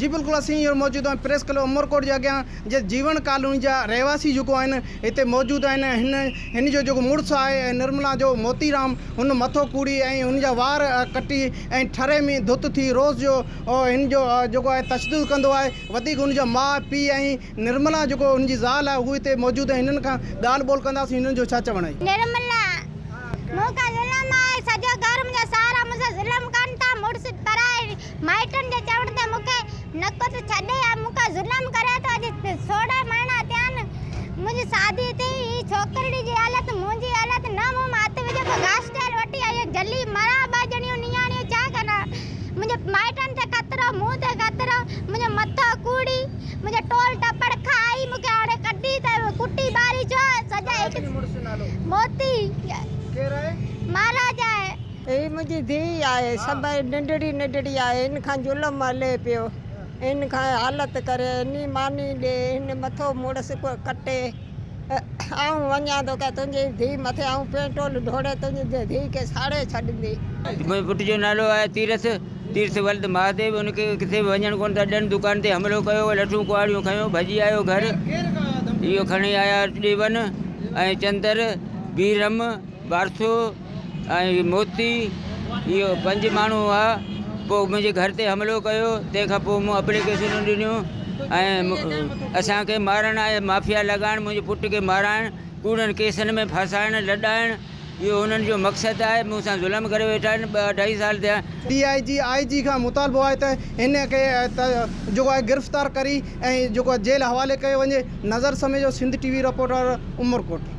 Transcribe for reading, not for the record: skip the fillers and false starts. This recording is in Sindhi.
جي بلڪل اسين هينئر موجود آهيون پريس ڪلب عمرڪوٽ جي اڳيان جي جيوڻ ڪالوني جا رهواسي جيڪو آهن هتي موجود آهن هن هن جو جيڪو مڙس آهي ۽ نرملا جو موتي رام هن مٿو ڪوڙي ۽ هن جا وار ڪٽي ۽ ٺري ۾ ڌت ٿي روز جو هن جو جيڪو آهي تشدد ڪندو آهي وڌيڪ هن جا ماء پيء ۽ نرملا جيڪو هن جي زال آهي هو هتي موجود آهن هنن کان ڳالهه ٻولهه ڪنداسين هنن جو ڇا چوڻ آهي. نرملا، مون کان ظلم آهي سڄو گهر منهنجا ساهرا مون سان ظلم ڪن ٿا مڙس پرائي مائٽن جي چوڻ تي مون کي نڪو ٿو ڇڏي ۽ مون کان ظلم ڪري ٿو اڄ 16 مهينا ٿيا آهن منهنجي شادي ٿي هي ڇوڪرڙي جي حالت منهنجي حالت نه مون مان هٿ وجهو ته گاسٽيل وٺي آئي جلي مران ٻه ڄڻيون نياڻيون ڇا ڪندا منهنجي مائٽن تي خطرو مون تي خطرو منهنجو مٿو ڪوڙي منهنجو ٽول ٽپڙ کائي مون کي هاڻي ڪڍي ته ڪٽي ٻاري ڇو سڄا هڪ موتي مهاراج آهي. هي منهنجي ڌيء آهي، سڀئي ننڍڙي ننڍڙي آهي، هن کان ظلم هلي پيو، هن کان حالت ڪري، هني ماني ڏي، هن مٿو مڙس ڪٽي، آئون وڃان ٿو ڪه تنهنجي ڌيء مٿي آئون پيٽرول ڍوڙي تنهنجي ڌيء کي ساڙي ڇڏيندي. منهنجي پٽ جو نالو آهي تيرٿ، تيرٿ ولد مهاديو، ان کي ڪٿي به وڃڻ ڪونه ٿا ڏين، دڪان تي حملو ڪيو، لٺون ڪهاڙيون کنيو ڀڄي آيو گهر، اهو کڻي آيا ڏيون ۽ چندر، بيرم، بارسو ۽ موتي اهو پنج ماڻهو هئا پوء منهنجي گهر تي حملو ڪيو تنهن کان پوء مون اپليڪيشنون ڏنيون ۽ اسان کي مارڻ آهي مافيا لڳائڻ منهنجي پٽ کي مارائڻ ڪوڙن ڪيسن ۾ ڦاسائڻ لڏائڻ اهو هنن جو مقصد آهي مون سان ظلم ڪري ويٺا آهن ٻه اڍائي سال ٿيا ڊي I جي آء جي کان مطالبو آهي ته هن کي جيڪو آهي گرفتار ڪري ۽ جيڪو آهي جيل حوالي ڪيو وڃي Nazar Samejo Sindh T V reporter Umerkot.